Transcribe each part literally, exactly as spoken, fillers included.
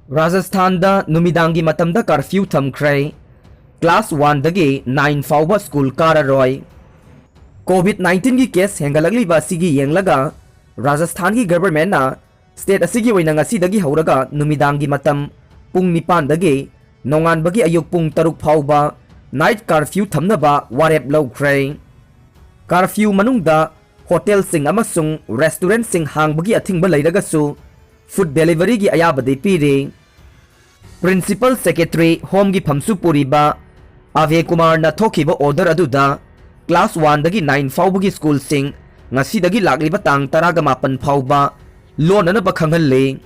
ꯔꯥꯖꯁꯊꯥꯟꯗ ꯅꯨꯃꯤꯗꯥꯡꯒꯤ ꯃꯇꯝꯗ ꯀꯥꯔꯐ꯭ꯌꯨ ꯊꯝꯈ꯭ꯔꯦ꯫ ꯀ꯭ꯂꯥꯁ ꯋꯥꯟꯗꯒꯤ ꯅꯥꯏꯟ ꯐꯥꯎꯕ ꯁ꯭ꯀꯨꯜ ꯀꯥꯔꯔꯣꯏ꯫ ꯀꯣꯚꯤꯗ ꯅꯥꯏꯟꯇꯤꯟꯒꯤ ꯀꯦꯁ ꯍꯦꯟꯒꯠꯂꯛꯂꯤꯕ ꯑꯁꯤꯒꯤ ꯌꯦꯡꯂꯒ ꯔꯥꯖꯁꯊꯥꯟꯒꯤ ꯒꯚꯔꯟꯃꯦꯟꯠꯅ ꯁ꯭ꯇꯦꯠ ꯑꯁꯤꯒꯤ ꯑꯣꯏꯅ ꯉꯁꯤꯗꯒꯤ ꯍꯧꯔꯒ ꯅꯨꯃꯤꯗꯥꯡꯒꯤ ꯃꯇꯝ ꯄꯨꯡ ꯅꯤꯄꯥꯟꯗꯒꯤ ꯅꯣꯡꯉꯥꯟꯕꯒꯤ ꯑꯌꯨꯛ ꯄꯨꯡ ꯇꯔꯨꯛ ꯐꯥꯎꯕ ꯅꯥꯏꯠ ꯀꯥꯔꯐ꯭ꯌꯨ ꯊꯝꯅꯕ ꯋꯥꯔꯦꯞ ꯂꯧꯈ꯭ꯔꯦ꯫ ꯀꯥꯔꯐ꯭ꯌꯨ ꯃꯅꯨꯡꯗ ꯍꯣꯇꯦꯜꯁꯤꯡ ꯑꯃꯁꯨꯡ ꯔꯦꯁꯇꯨꯔꯦꯟꯠꯁꯤꯡ ꯍꯥꯡꯕꯒꯤ ꯑꯊꯤꯡꯕ ꯂꯩꯔꯒꯁꯨ, ꯐꯨꯗ ꯗꯦꯂꯤꯚꯔꯤꯒꯤ ꯑꯌꯥꯕꯗꯤ ꯄꯤꯔꯤ꯫ ꯄ꯭ꯔꯤꯟꯁꯤꯄꯜ ꯁꯦꯀ꯭ꯔꯦꯇꯔꯤ ꯍꯣꯝꯒꯤ ꯐꯝꯁꯨ ꯄꯨꯔꯤꯕ ꯑꯚꯦ ꯀꯨꯃꯥꯔꯅ ꯊꯣꯛꯈꯤꯕ ꯑꯣꯔꯗꯔ ꯑꯗꯨꯗ ꯀ꯭ꯂꯥꯁ ꯋꯥꯟꯗꯒꯤ ꯅꯥꯏꯟ ꯐꯥꯎꯕꯒꯤ ꯁ꯭ꯀꯨꯜꯁꯤꯡ ꯉꯁꯤꯗꯒꯤ ꯂꯥꯛꯂꯤꯕ ꯇꯥꯡ ꯇꯔꯥꯃꯥꯄꯟ ꯐꯥꯎꯕ ꯂꯣꯟꯅꯅꯕ ꯈꯪꯍꯜꯂꯤ꯫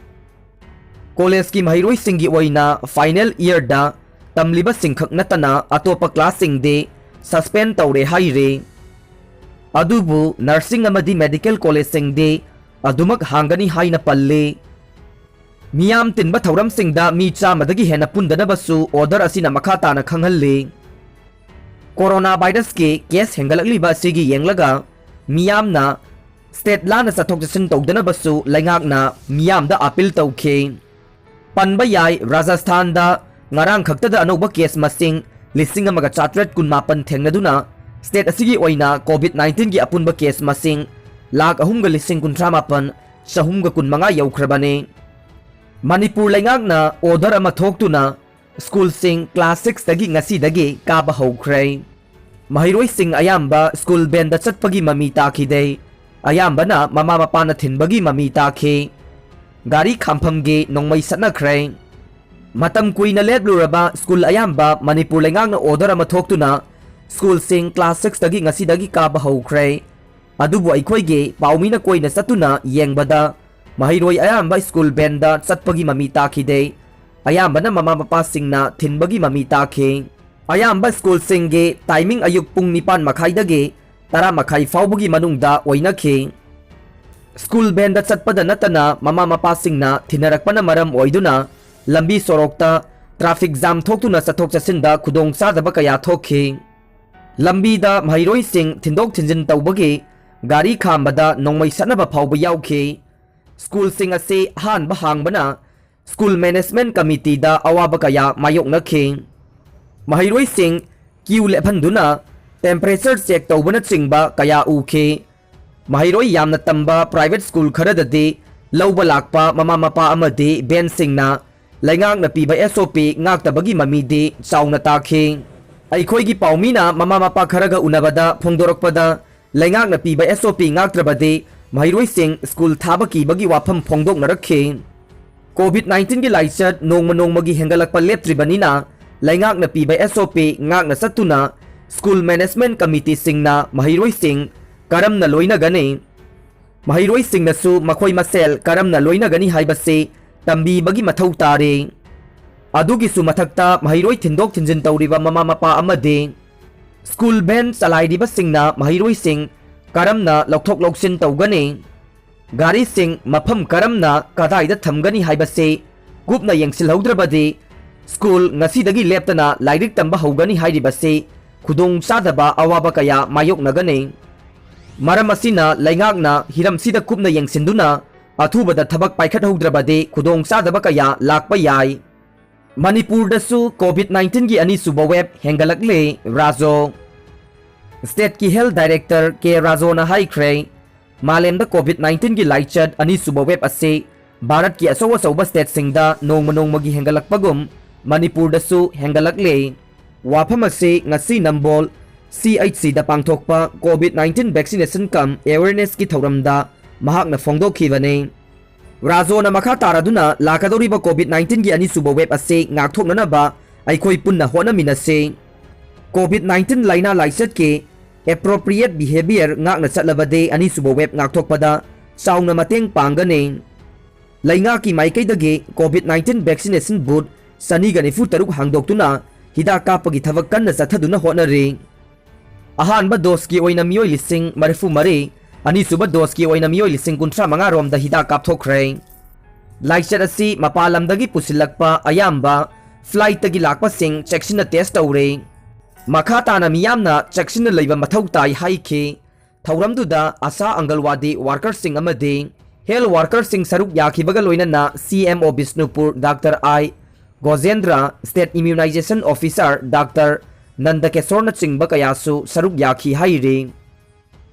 ꯀꯣꯂꯦꯖꯀꯤ ꯃꯍꯩꯔꯣꯏꯁꯤꯡꯒꯤ ꯑꯣꯏꯅ ꯐꯥꯏꯅꯦꯜ ꯏꯌꯔꯗ ꯇꯝꯂꯤꯕꯁꯤꯡꯈꯛ ꯅꯠꯇꯅ ꯑꯇꯣꯞꯄ ꯀ꯭ꯂꯥꯁꯁꯤꯡꯗꯤ ꯁꯁꯄꯦꯟ ꯇꯧꯔꯦ ꯍꯥꯏꯔꯤ꯫ ꯑꯗꯨꯕꯨ ꯅꯔꯁꯤꯡ ꯑꯃꯗꯤ ꯃꯦꯗꯤꯀꯦꯜ ꯀꯣꯂꯦꯖꯁꯤꯡꯗꯤ ꯑꯗꯨꯃꯛ ꯍꯥꯡꯒꯅꯤ ꯍꯥꯏꯅ ꯄꯜꯂꯤ꯫ ꯃꯤꯌꯥꯝ ꯇꯤꯟꯕ ꯊꯧꯔꯝꯁꯤꯡꯗ ꯃꯤ ꯆꯥꯝꯃꯗꯒꯤ ꯍꯦꯟꯅ ꯄꯨꯟꯗꯅꯕꯁꯨ ꯑꯣꯔꯗꯔ ꯑꯁꯤꯅ ꯃꯈꯥ ꯇꯥꯅ ꯈꯪꯍꯜꯂꯤ꯫ ꯀꯣꯔꯣꯅꯥ ꯚꯥꯏꯔꯁꯀꯤ ꯀꯦꯁ ꯍꯦꯟꯒꯠꯂꯛꯂꯤꯕ ꯑꯁꯤꯒꯤ ꯌꯦꯡꯂꯒ ꯃꯤꯌꯥꯝꯅ ꯁ꯭ꯇꯦꯠ ꯂꯥꯟꯅ ꯆꯠꯊꯣꯛ ꯆꯠꯁꯤꯟ ꯇꯧꯗꯅꯕꯁꯨ ꯂꯩꯉꯥꯛꯅ ꯃꯤꯌꯥꯝꯗ ꯑꯥꯄꯤꯜ ꯇꯧꯈꯤ꯫ ꯄꯟꯕ ꯌꯥꯏ, ꯔꯥꯖꯁꯊꯥꯟꯗ ꯉꯔꯥꯡ ꯈꯛꯇꯗ ꯑꯅꯧꯕ ꯀꯦꯁ ꯃꯁꯤꯡ ꯂꯤꯁꯤꯡ ꯑꯃꯒ ꯆꯥꯇ꯭ꯔꯦꯠ ꯀꯨꯟꯃꯥꯄꯟ ꯊꯦꯡꯅꯗꯨꯅ ꯁ꯭ꯇꯦꯠ ꯑꯁꯤꯒꯤ ꯑꯣꯏꯅ ꯀꯣꯚꯤꯗ ꯅꯥꯏꯟꯇꯤꯟꯒꯤ ꯑꯄꯨꯟꯕ ꯀꯦꯁ ꯃꯁꯤꯡ ꯂꯥꯈ ꯑꯍꯨꯝꯒ ꯂꯤꯁꯤꯡ ꯀꯨꯟꯊ꯭ꯔꯥ ꯃꯥꯄꯟ ꯆꯍꯨꯝꯒ ꯀꯨꯟꯃꯉꯥ ꯌꯧꯈ꯭ꯔꯕꯅꯤ꯫ ꯃꯅꯤꯄꯨꯔ ꯂꯩꯉꯥꯛꯅ ꯑꯣꯔꯗꯔ ꯑꯃ ꯊꯣꯛꯇꯨꯅ ꯁ꯭ꯀꯨꯜꯁꯤꯡ ꯀ꯭ꯂꯥꯁ ꯁꯤꯛꯁꯇꯒꯤ ꯉꯁꯤꯗꯒꯤ ꯀꯥꯕ ꯍꯧꯈ꯭ꯔꯦ꯫ ꯃꯍꯩꯔꯣꯏꯁꯤꯡ ꯑꯌꯥꯝꯕ ꯁ꯭ꯀꯨꯜ ꯚꯦꯟꯗ ꯆꯠꯄꯒꯤ ꯃꯃꯤ ꯇꯥꯈꯤꯗꯦ꯫ ꯑꯌꯥꯝꯕꯅ ꯃꯃꯥ ꯃꯄꯥꯅ ꯊꯤꯟꯕꯒꯤ ꯃꯃꯤ ꯇꯥꯈꯤ꯫ ꯒꯥꯔꯤ ꯈꯥꯝꯐꯝꯒꯤ ꯅꯣꯡꯃꯩ ꯁꯠꯅꯈ꯭ꯔꯦ꯫ ꯃꯇꯝ ꯀꯨꯏꯅ ꯂꯦꯞꯂꯨꯔꯕ ꯁ꯭ꯀꯨꯜ ꯑꯌꯥꯝꯕ ꯃꯅꯤꯄꯨꯔ ꯂꯩꯉꯥꯛꯅ ꯑꯣꯔꯗꯔ ꯑꯃ ꯊꯣꯛꯇꯨꯅ ꯁ꯭ꯀꯨꯜꯁꯤꯡ ꯀ꯭ꯂꯥꯁ ꯁꯤꯛꯁꯇꯒꯤ ꯉꯁꯤꯗꯒꯤ ꯀꯥꯕ ꯍꯧꯈ꯭ꯔꯦ꯫ ꯑꯗꯨꯕꯨ ꯑꯩꯈꯣꯏꯒꯤ ꯄꯥꯎꯃꯤꯅ ꯀꯣꯏꯅ ꯆꯠꯇꯨꯅ ꯌꯦꯡꯕꯗ ꯃꯍꯩꯔꯣꯏ ꯑꯌꯥꯝꯕ ꯁ꯭ꯀꯨꯜ ꯚꯦꯟꯗ ꯆꯠꯄꯒꯤ ꯃꯃꯤ ꯇꯥꯈꯤꯗꯦ꯫ ꯑꯌꯥꯝꯕꯅ ꯃꯃꯥ ꯃꯄꯥꯁꯤꯡꯅ ꯊꯤꯟꯕꯒꯤ ꯃꯃꯤ ꯇꯥꯈꯤ꯫ ꯑꯌꯥꯝꯕ ꯁ꯭ꯀꯨꯜꯁꯤꯡꯒꯤ ꯇꯥꯏꯃꯤꯡ ꯑꯌꯨꯛ ꯄꯨꯡ ꯅꯤꯄꯥꯟ ꯃꯈꯥꯏꯗꯒꯤ ꯇꯔꯥ ꯃꯈꯥꯏ ꯐꯥꯎꯕꯒꯤ ꯃꯅꯨꯡꯗ ꯑꯣꯏꯅꯈꯤ꯫ ꯁ꯭ꯀꯨꯜ ꯚꯦꯟꯗ ꯆꯠꯄꯗ ꯅꯠꯇꯅ ꯃꯃꯥ ꯃꯄꯥꯁꯤꯡꯅ ꯊꯤꯟꯅꯔꯛꯄꯅ ꯃꯔꯝ ꯑꯣꯏꯗꯨꯅ ꯂꯝꯕꯤ ꯁꯣꯔꯣꯛꯇ ꯇ꯭ꯔꯥꯐꯤꯛ ꯖꯥꯝ ꯊꯣꯛꯇꯨꯅ ꯆꯠꯊꯣꯛ ꯆꯠꯁꯤꯟꯗ ꯈꯨꯗꯣꯡꯆꯥꯗꯕ ꯀꯌꯥ ꯊꯣꯛꯈꯤ꯫ ꯂꯝꯕꯤꯗ ꯃꯍꯩꯔꯣꯏꯁꯤꯡ ꯊꯤꯟꯗꯣꯛ ꯊꯤꯟꯖꯤꯟ ꯇꯧꯕꯒꯤ ꯒꯥꯔꯤ ꯈꯥꯝꯕꯗ ꯅꯣꯡꯃꯩ ꯁꯠꯅꯕ ꯐꯥꯎꯕ ꯌꯥꯎꯈꯤ꯫ ꯁ꯭ꯀꯨꯜꯁꯤꯡ ꯑꯁꯤ ꯑꯍꯥꯟꯕ ꯍꯥꯡꯕꯅ ꯁ꯭ꯀꯨꯜ ꯃꯦꯅꯦꯖꯃꯦꯟꯠ ꯀꯃꯤꯇꯤꯗ ꯑꯋꯥꯕ ꯀꯌꯥ ꯃꯥꯌꯣꯛꯅꯈꯤ꯫ ꯃꯍꯩꯔꯣꯏꯁꯤꯡ ꯀ꯭ꯌꯨ ꯂꯦꯞꯍꯟꯗꯨꯅ ꯇꯦꯝꯄꯔꯦꯆꯔ ꯆꯦꯛ ꯇꯧꯕꯅꯆꯤꯡꯕ ꯀꯌꯥ ꯎꯈꯤ꯫ ꯃꯍꯩꯔꯣꯏ ꯌꯥꯝꯅ ꯇꯝꯕ ꯄ꯭ꯔꯥꯏꯚꯦꯠ ꯁ꯭ꯀꯨꯜ ꯈꯔꯗꯗꯤ ꯂꯧꯕ ꯂꯥꯛꯄ ꯃꯃꯥ ꯃꯄꯥ ꯑꯃꯗꯤ ꯕꯦꯟꯁꯤꯡꯅ ꯂꯩꯉꯥꯛꯅ ꯄꯤꯕ ꯑꯦꯁ ꯑꯣ ꯄꯤ ꯉꯥꯛꯇꯕꯒꯤ ꯃꯃꯤꯗꯤ ꯆꯥꯎꯅ ꯇꯥꯈꯤ꯫ ꯑꯩꯈꯣꯏꯒꯤ ꯄꯥꯎꯃꯤꯅ ꯃꯃꯥ ꯃꯄꯥ ꯈꯔꯒ ꯎꯅꯕꯗ ꯐꯣꯡꯗꯣꯔꯛꯄꯗ, ꯂꯩꯉꯥꯛꯅ ꯄꯤꯕ ꯑꯦꯁ ꯑꯣ ꯄꯤ ꯉꯥꯛꯇ꯭ꯔꯕꯗꯤ ꯃꯍꯩꯔꯣꯏꯁꯤꯡ ꯁ꯭ꯀꯨꯜ ꯊꯥꯕ ꯀꯤꯕꯒꯤ ꯋꯥꯐꯝ ꯐꯣꯡꯗꯣꯛꯅꯔꯛꯈꯤ꯫ ꯀꯣꯚꯤꯗ ꯅꯥꯏꯟꯇꯤꯟꯒꯤ ꯂꯥꯏꯆꯠ ꯅꯣꯡꯃ ꯅꯣꯡꯃꯒꯤ ꯍꯦꯟꯒꯠꯂꯛꯄ ꯂꯦꯞꯇ꯭ꯔꯤꯕꯅꯤꯅ, ꯂꯩꯉꯥꯛꯅ ꯄꯤꯕ ꯑꯦꯁ ꯑꯣ ꯄꯤ ꯉꯥꯛꯅ ꯆꯠꯇꯨꯅ ꯁ꯭ꯀꯨꯜ ꯃꯦꯅꯦꯖꯃꯦꯟꯠ ꯀꯃꯤꯇꯤꯁꯤꯡꯅ ꯃꯍꯩꯔꯣꯏꯁꯤꯡ ꯀꯔꯝꯅ ꯂꯣꯏꯅꯒꯅꯤ? ꯃꯍꯩꯔꯣꯏꯁꯤꯡꯅꯁꯨ ꯃꯈꯣꯏ ꯃꯁꯦꯜ ꯀꯔꯝꯅ ꯂꯣꯏꯅꯒꯅꯤ ꯍꯥꯏꯕꯁꯤ ꯇꯝꯕꯤꯕꯒꯤ ꯃꯊꯧ ꯇꯥꯔꯦ꯫ ꯑꯗꯨꯒꯤꯁꯨ ꯃꯊꯛꯇ, ꯃꯍꯩꯔꯣꯏ ꯊꯤꯟꯗꯣꯛ ꯊꯤꯟꯖꯤꯟ ꯇꯧꯔꯤꯕ ꯃꯃꯥ ꯃꯄꯥ ꯑꯃꯗꯤ ꯁ꯭ꯀꯨꯜ ꯚꯦꯟ ꯆꯂꯥꯏꯔꯤꯕꯁꯤꯡꯅ ꯃꯍꯩꯔꯣꯏꯁꯤꯡ ꯀꯔꯝꯅ ꯂꯧꯊꯣꯛ ꯂꯧꯁꯤꯟ ꯇꯧꯒꯅꯤ? ꯒꯥꯔꯤꯁꯤꯡ ꯃꯐꯝ ꯀꯔꯝꯅ ꯀꯗꯥꯏꯗ ꯊꯝꯒꯅꯤ ꯍꯥꯏꯕꯁꯤ ꯀꯨꯞꯅ ꯌꯦꯡꯁꯤꯜꯍꯧꯗ꯭ꯔꯕꯗꯤ, ꯁ꯭ꯀꯨꯜ ꯉꯁꯤꯗꯒꯤ ꯂꯦꯞꯇꯅ ꯂꯥꯏꯔꯤꯛ ꯇꯝꯕ ꯍꯧꯒꯅꯤ ꯍꯥꯏꯔꯤꯕꯁꯤ ꯈꯨꯗꯣꯡꯆꯥꯗꯕ ꯑꯋꯥꯕ ꯀꯌꯥ ꯃꯥꯌꯣꯛꯅꯒꯅꯤ꯫ ꯃꯔꯝ ꯑꯁꯤꯅ, ꯂꯩꯉꯥꯛꯅ ꯍꯤꯔꯝꯁꯤꯗ ꯀꯨꯞꯅ ꯌꯦꯡꯁꯤꯟꯗꯨꯅ ꯑꯊꯨꯕꯗ ꯊꯕꯛ ꯄꯥꯏꯈꯠꯍꯧꯗ꯭ꯔꯕꯗꯤ ꯈꯨꯗꯣꯡꯆꯥꯗꯕ ꯀꯌꯥ ꯂꯥꯛꯄ ꯌꯥꯏ꯫ ꯃꯅꯤꯄꯨꯔꯗꯁꯨ ꯀꯣꯚꯤꯗ ꯅꯥꯏꯟꯇꯤꯟꯒꯤ ꯑꯅꯤꯁꯨꯕ ꯋꯦꯕ ꯍꯦꯟꯒꯠꯂꯛꯂꯦ꯫ ꯔꯥꯖꯣ꯫ ꯁ꯭ꯇꯦꯠꯀꯤ ꯍꯦꯜꯊ ꯗꯥꯏꯔꯦꯛꯇꯔ ꯀꯦ ꯔꯥꯖꯣꯅ ꯍꯥꯏꯈ꯭ꯔꯦ, ꯃꯥꯂꯦꯝꯗ ꯀꯣꯚꯤꯗ ꯅꯥꯏꯟꯇꯤꯟꯒꯤ ꯂꯥꯏꯆꯠ ꯑꯅꯤꯁꯨꯕ ꯋꯦꯕ ꯑꯁꯤ ꯚꯥꯔꯠꯀꯤ ꯑꯆꯧ ꯑꯆꯧꯕ ꯁ꯭ꯇꯦꯠꯁꯤꯡꯗ ꯅꯣꯡꯃ ꯅꯣꯡꯃꯒꯤ ꯍꯦꯟꯒꯠꯂꯛꯄꯒꯨꯝ ꯃꯅꯤꯄꯨꯔꯗꯁꯨ ꯍꯦꯟꯒꯠꯂꯛꯂꯦ꯫ ꯋꯥꯐꯝ ꯑꯁꯤ ꯉꯁꯤ ꯅꯝꯕꯣꯜ ꯁꯤ ꯑꯩꯆ ꯁꯤꯗ ꯄꯥꯡꯊꯣꯛꯄ ꯀꯣꯚꯤꯗ ꯅꯥꯏꯟꯇꯤꯟ ꯚꯦꯛꯁꯤꯅꯦꯁꯟ ꯀꯝ ꯑꯦꯋꯦꯔꯅꯦꯁꯀꯤ ꯊꯧꯔꯝꯗ ꯃꯍꯥꯛꯅ ꯐꯣꯡꯗꯣꯛꯈꯤꯕꯅꯤ꯫ ꯔꯥꯖꯣꯅ ꯃꯈꯥ ꯇꯥꯔꯗꯨꯅ ꯂꯥꯛꯀꯗꯧꯔꯤꯕ ꯀꯣꯚꯤꯗ ꯅꯥꯏꯟꯇꯤꯟꯒꯤ ꯑꯅꯤꯁꯨꯕ ꯋꯦꯕ ꯑꯁꯤ ꯉꯥꯛꯊꯣꯛꯅꯅꯕ ꯑꯩꯈꯣꯏ ꯄꯨꯟꯅ ꯍꯣꯠꯅꯃꯤꯟꯅꯁꯤ꯫ ꯀꯣꯚꯤꯗ ꯅꯥꯏꯟꯇꯤꯟ ꯂꯥꯏꯅꯥ ꯂꯥꯏꯆꯠꯀꯤ ꯑꯦꯄ꯭ꯔꯣꯄ꯭ꯔꯤꯌꯦꯠ ꯕꯤꯍꯦꯕꯤꯌꯔ ꯉꯥꯛꯅ ꯆꯠꯂꯕꯗꯤ ꯑꯅꯤꯁꯨꯕ ꯋꯦꯕ ꯉꯥꯛꯊꯣꯛꯄꯗ ꯆꯥꯎꯅ ꯃꯇꯦꯡ ꯄꯥꯡꯒꯅꯤ꯫ ꯂꯩꯉꯥꯛꯀꯤ ꯃꯥꯏꯀꯩꯗꯒꯤ ꯀꯣꯚꯤꯗ ꯅꯥꯏꯟꯇꯤꯟ ꯚꯦꯛꯁꯤꯅꯦꯁꯟ ꯕꯨꯠ ꯆꯅꯤꯒ ꯅꯤꯐꯨ ꯇꯔꯨꯛ ꯍꯥꯡꯗꯣꯛꯇꯨꯅ ꯍꯤꯗꯥꯛ ꯀꯥꯞꯄꯒꯤ ꯊꯕꯛ ꯀꯟꯅ ꯆꯠꯊꯗꯨꯅ ꯍꯣꯠꯅꯔꯤ꯫ ꯑꯍꯥꯟꯕ ꯗꯣꯁꯀꯤ ꯑꯣꯏꯅ ꯃꯤꯑꯣꯏ ꯂꯤꯁꯤꯡ ꯃꯔꯤꯐꯨ ꯃꯔꯤ, ꯑꯅꯤꯁꯨꯕ ꯗꯣꯁꯀꯤ ꯑꯣꯏꯅ ꯃꯤꯑꯣꯏ ꯂꯤꯁꯤꯡ ꯀꯨꯟꯊ꯭ꯔꯥ ꯃꯉꯥ ꯔꯣꯝꯗ ꯍꯤꯗꯥꯛ ꯀꯥꯞꯊꯣꯛꯈ꯭ꯔꯦ꯫ ꯂꯥꯏꯆꯠ ꯑꯁꯤ ꯃꯄꯥꯟ ꯂꯝꯗꯒꯤ ꯄꯨꯁꯤꯜꯂꯛꯄ ꯑꯌꯥꯝꯕ ꯐ꯭ꯂꯥꯏꯠꯇꯒꯤ ꯂꯥꯛꯄꯁꯤꯡ ꯆꯦꯛꯁꯤꯟꯅ ꯇꯦꯁ ꯇꯧꯔꯦ꯫ ꯃꯈꯥ ꯇꯥꯅ ꯃꯤꯌꯥꯝꯅ ꯆꯦꯛꯁꯤꯟꯅ ꯂꯩꯕ ꯃꯊꯧ ꯇꯥꯏ ꯍꯥꯏꯈꯤ꯫ ꯊꯧꯔꯝꯗꯨꯗ ꯑꯁꯥ ꯑꯪꯒꯜꯋꯥꯗꯤ ꯋꯥꯔꯀꯔꯁꯤꯡ ꯑꯃꯗꯤ Health workerꯁꯤꯡ ꯁꯔꯨꯛ ꯌꯥꯈꯤꯕꯒ ꯂꯣꯏꯅꯅ C M O Bishnupur doctor I Gojendra, State Immunization Officer doctor ꯅꯟꯗꯀꯦꯁꯣꯔꯅꯆꯤꯡꯕ ꯀꯌꯥꯁꯨ ꯁꯔꯨꯛ ꯌꯥꯈꯤ ꯍꯥꯏꯔꯤ꯫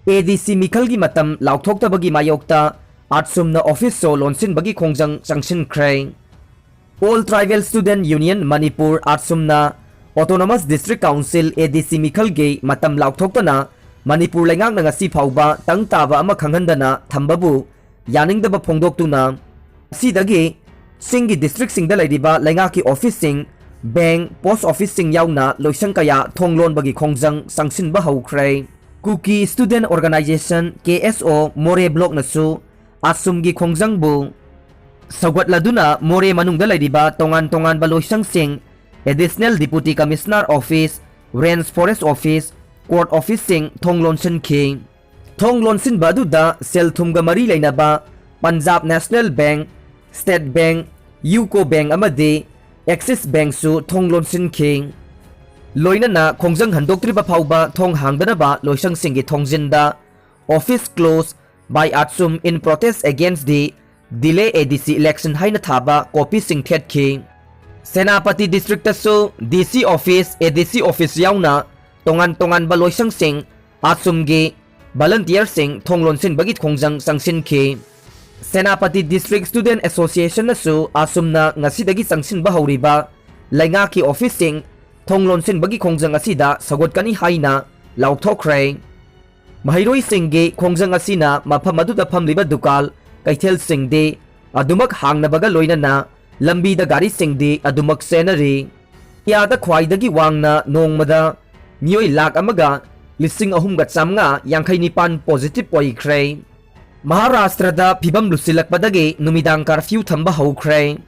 A D C ꯃꯤꯈꯜꯒꯤ ꯃꯇꯝ ꯂꯥꯎꯊꯣꯛꯇꯕꯒꯤ ꯃꯥꯌꯣꯛꯇ ꯑꯥꯠꯁꯨꯝꯅ office ꯁꯣ ꯂꯣꯟꯁꯤꯟꯕꯒꯤ ꯈꯣꯡꯖꯪ ꯆꯪꯁꯤꯟꯈ꯭ꯔꯦ꯫ All Tribal Student Union Manipur ꯑꯥꯠꯁꯨꯝꯅ Autonomous District Council, A D C ꯃꯤꯈꯜꯒꯤ ꯃꯇꯝ ꯂꯥꯎꯊꯣꯛꯇꯅ ꯃꯅꯤꯄꯨꯔ ꯂꯩꯉꯥꯛꯅ ꯉꯁꯤ ꯐꯥꯎꯕ ꯇꯪ ꯇꯥꯕ ꯑꯃ ꯈꯪꯍꯟꯗꯅ ꯊꯝꯕꯕꯨ ꯌꯥꯅꯤꯡꯗꯕ ꯐꯣꯡꯗꯣꯛꯇꯨꯅ, ꯑꯁꯤꯗꯒꯤ ꯆꯤꯡꯒꯤ districtꯁꯤꯡꯗ ꯂꯩꯔꯤꯕ ꯂꯩꯉꯥꯛꯀꯤ officeꯁꯤꯡ, bank, post officeꯁꯤꯡ ꯌꯥꯎꯅ ꯂꯣꯏꯁꯪ ꯀꯌꯥ ꯊꯣꯡ ꯂꯣꯟꯕꯒꯤ ꯈꯣꯡꯖꯪ ꯆꯪꯁꯤꯟꯕ ꯍꯧꯈ꯭ꯔꯦ꯫ Kuki Student Organisation, K S O, ꯃꯣꯔꯦ blockꯅꯁꯨ ꯑꯥꯠꯁꯨꯝꯒꯤ ꯈꯣꯡꯖꯪꯕꯨ ꯁꯧꯒꯠꯂꯗꯨꯅ ꯃꯣꯔꯦ ꯃꯅꯨꯡꯗ ꯂꯩꯔꯤꯕ ꯇꯣꯉꯥꯟ ꯇꯣꯉꯥꯟꯕ ꯂꯣꯏꯁꯪꯁꯤꯡ, Additional Deputy Commissioner Office, Range Forest Office, court officeꯁꯤꯡ ꯊꯣꯡ ꯂꯣꯟꯁꯤꯟꯈꯤ꯫ ꯊꯣꯡ ꯂꯣꯟꯁꯤꯟꯕ ꯑꯗꯨꯗ ꯁꯦꯜ ꯊꯨꯝꯒ ꯃꯔꯤ ꯂꯩꯅꯕ Punjab National Bank, State Bank, UCO Bank ꯑꯃꯗꯤ Axis Bankꯁꯨ ꯊꯣꯡ ꯂꯣꯟꯁꯤꯟꯈꯤ꯫ ꯂꯣꯏꯅꯅ ꯈꯣꯡꯖꯪ ꯍꯟꯗꯣꯛꯇ꯭ꯔꯤꯕ ꯐꯥꯎꯕ ꯊꯣꯡ ꯍꯥꯡꯗꯅꯕ ꯂꯣꯏꯁꯪꯁꯤꯡꯒꯤ ꯊꯣꯡꯖꯤꯟꯗ "Office closed by AATSUM in protest against the delay A D C election" ꯍꯥꯏꯅ ꯊꯥꯕ copyꯁꯤꯡ ꯊꯦꯠꯈꯤ꯫ Senapati districtꯇꯁꯨ D C office, A D C office ꯌꯥꯎꯅ ꯇꯣꯉꯥꯟ ꯇꯣꯉꯥꯟꯕ ꯂꯣꯏꯁꯪꯁꯤꯡ, ꯑꯥꯠꯁꯨꯝꯒꯤ volunteerꯁꯤꯡ ꯊꯣꯡ ꯂꯣꯟꯁꯤꯟꯕꯒꯤ ꯈꯣꯡꯖꯪ ꯆꯪꯁꯤꯟꯈꯤ꯫ ꯁꯦꯅꯥꯄꯇꯤ District Student Associationꯅꯁꯨ ꯑꯥꯠꯁꯨꯝꯅ ꯉꯁꯤꯗꯒꯤ ꯆꯪꯁꯤꯟꯕ ꯍꯧꯔꯤꯕ ꯂꯩꯉꯥꯛꯀꯤ officeꯁꯤꯡ ꯊꯣꯡ ꯂꯣꯟꯁꯤꯟꯕꯒꯤ ꯈꯣꯡꯖꯪ ꯑꯁꯤꯗ ꯁꯧꯒꯠꯀꯅꯤ ꯍꯥꯏꯅ ꯂꯥꯎꯊꯣꯛꯈ꯭ꯔꯦ꯫ ꯃꯍꯩꯔꯣꯏꯁꯤꯡꯒꯤ ꯈꯣꯡꯖꯪ ꯑꯁꯤꯅ ꯃꯐꯝ ꯑꯗꯨꯗ ꯐꯝꯂꯤꯕ ꯗꯨꯀꯥꯟ, ꯀꯩꯊꯦꯜꯁꯤꯡꯗꯤ ꯑꯗꯨꯃꯛ ꯍꯥꯡꯅꯕꯒ ꯂꯣꯏꯅꯅ ꯂꯝꯕꯤꯗ ꯒꯥꯔꯤꯁꯤꯡꯗꯤ ꯑꯗꯨꯃꯛ ꯆꯦꯟꯅꯔꯤ꯫ ꯏꯟꯗꯤꯌꯥꯗ ꯈ꯭ꯋꯥꯏꯗꯒꯤ ꯋꯥꯡꯅ ꯅꯣꯡꯃꯗ ꯃꯤꯑꯣꯏ ꯂꯥꯈ ꯑꯃꯒ ꯂꯤꯁꯤꯡ ꯑꯍꯨꯝꯒ ꯆꯥꯝꯃꯉꯥ ꯌꯥꯡꯈꯩ ꯅꯤꯄꯥꯟ positive ꯑꯣꯏꯈ꯭ꯔꯦ꯫ ꯃꯍꯥꯔꯥꯁꯇ꯭ꯔꯗ ꯐꯤꯕꯝ ꯂꯨꯁꯤꯜꯂꯛꯄꯗꯒꯤ ꯅꯨꯃꯤꯗꯥꯡ curfew ꯊꯝꯕ ꯍꯧꯈ꯭ꯔꯦ꯫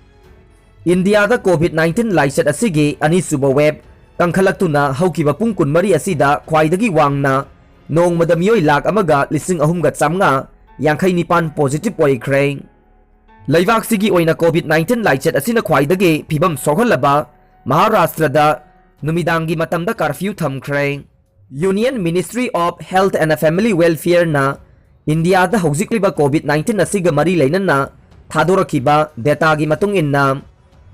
ꯏꯟꯗꯤꯌꯥꯗ COVID nineteen ꯂꯥꯏꯆꯠ ꯑꯁꯤꯒꯤ ꯑꯅꯤꯁꯨꯕ wave ꯀꯟꯈꯠꯂꯛꯇꯨꯅ ꯍꯧꯈꯤꯕ ꯄꯨꯡ ꯀꯨꯟꯃꯔꯤ ꯑꯁꯤꯗ ꯈ꯭ꯋꯥꯏꯗꯒꯤ ꯋꯥꯡꯅ ꯅꯣꯡꯃꯗ ꯃꯤꯑꯣꯏ ꯂꯥꯈ ꯑꯃꯒ ꯂꯤꯁꯤꯡ ꯑꯍꯨꯝꯒ ꯆꯥꯝꯃꯉꯥ ꯌꯥꯡꯈꯩ ꯅꯤꯄꯥꯟ positive ꯑꯣꯏꯈ꯭ꯔꯦ꯫ ꯂꯩꯕꯥꯛꯁꯤꯒꯤ ꯑꯣꯏꯅ COVID nineteen ꯂꯥꯏꯆꯠ ꯑꯁꯤꯅ ꯈ꯭ꯋꯥꯏꯗꯒꯤ ꯐꯤꯕꯝ ꯁꯣꯛꯍꯜꯂꯕ ꯃꯍꯥꯔꯥꯁꯇ꯭ꯔꯗ ꯅꯨꯃꯤꯗꯥꯡꯒꯤ ꯃꯇꯝꯗ curfew ꯊꯝꯈ꯭ꯔꯦ꯫ Union Ministry of Health and Family Welfareꯅ ꯏꯟꯗꯤꯌꯥꯗ ꯍꯧꯖꯤꯛ ꯂꯩꯕ ꯀꯣꯚꯤꯗ ꯅꯥꯏꯟꯇꯤꯟ ꯑꯁꯤꯒ ꯃꯔꯤ ꯂꯩꯅꯅ ꯊꯥꯗꯣꯔꯛꯈꯤꯕ ꯗꯦꯇꯥꯒꯤ ꯃꯇꯨꯡ ꯏꯟꯅ,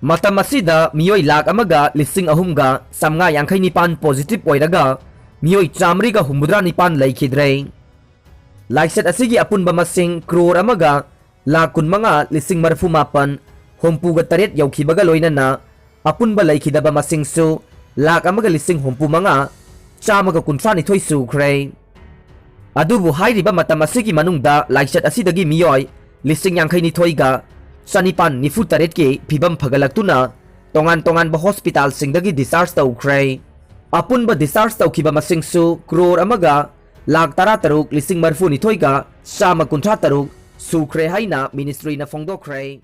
ꯃꯇꯝ ꯑꯁꯤꯗ ꯃꯤꯑꯣꯏ ꯂꯥꯈ ꯑꯃꯒ ꯂꯤꯁꯤꯡ ꯑꯍꯨꯝꯒ ꯆꯥꯝꯃꯉꯥ ꯌꯥꯡꯈꯩ ꯅꯤꯄꯥꯟ ꯄꯣꯖꯤꯇꯤꯚ ꯑꯣꯏꯔꯒ, ꯃꯤꯑꯣꯏ ꯆꯥꯃꯔꯤꯒ ꯍꯨꯝꯐꯨꯇꯔꯥ ꯅꯤꯄꯥꯟ ꯂꯩꯈꯤꯗ꯭ꯔꯦ꯫ ꯂꯥꯏꯆꯠ ꯑꯁꯤꯒꯤ ꯑꯄꯨꯟꯕ ꯃꯁꯤꯡ ꯀ꯭ꯔꯣꯔ ꯑꯃꯒ ꯂꯥꯈ ꯀꯨꯟꯃꯉꯥ ꯂꯤꯁꯤꯡ ꯃꯔꯤꯐꯨ ꯃꯥꯄꯟ ꯍꯨꯝꯐꯨꯒ ꯇꯔꯦꯠ ꯌꯧꯈꯤꯕꯒ ꯂꯣꯏꯅꯅ, ꯑꯄꯨꯟꯕ ꯂꯩꯈꯤꯗꯕ ꯃꯁꯤꯡꯁꯨ ꯂꯥꯈ ꯑꯃꯒ ꯂꯤꯁꯤꯡ ꯍꯨꯝꯐꯨ ꯃꯉꯥ ꯆꯥꯝꯃꯒ ꯀꯨꯟꯊ꯭ꯔꯥ ꯅꯤꯊꯣꯏ ꯁꯨꯈ꯭ꯔꯦ꯫ ꯑꯗꯨꯕꯨ ꯍꯥꯏꯔꯤꯕ ꯃꯇꯝ ꯑꯁꯤꯒꯤ ꯃꯅꯨꯡꯗ ꯂꯥꯏꯆꯠ ꯑꯁꯤꯗꯒꯤ ꯃꯤꯑꯣꯏ ꯂꯤꯁꯤꯡ ꯌꯥꯡꯈꯩ ꯅꯤꯊꯣꯏꯒ ꯆꯅꯤꯄꯥꯟ ꯅꯤꯐꯨ ꯇꯔꯦꯠꯀꯤ ꯐꯤꯕꯝ ꯐꯒꯠꯂꯛꯇꯨꯅ ꯇꯣꯉꯥꯟ ꯇꯣꯉꯥꯟꯕ ꯍꯣꯁꯄꯤꯇꯥꯜꯁꯤꯡꯗꯒꯤ ꯗꯤꯁꯆꯥꯔꯖ ꯇꯧꯈ꯭ꯔꯦ꯫ ꯑꯄꯨꯟꯕ ꯗꯤꯁꯆꯥꯔꯖ ꯇꯧꯈꯤꯕ ꯃꯁꯤꯡꯁꯨ ꯀ꯭ꯔꯣꯔ ꯑꯃꯒ ꯂꯥꯈ ꯇꯔꯥ ꯇꯔꯨꯛ ꯂꯤꯁꯤꯡ ꯃꯔꯤꯐꯨ ꯅꯤꯊꯣꯏꯒ ꯆꯥꯝꯃ ꯀꯨꯟꯊ꯭ꯔꯥ ꯇꯔꯨꯛ ꯁꯨꯈ꯭ꯔꯦ ꯍꯥꯏꯅ ꯃꯤꯅꯤꯁꯇ꯭ꯔꯤꯅ ꯐꯣꯡꯗꯣꯛꯈ꯭ꯔꯦ꯫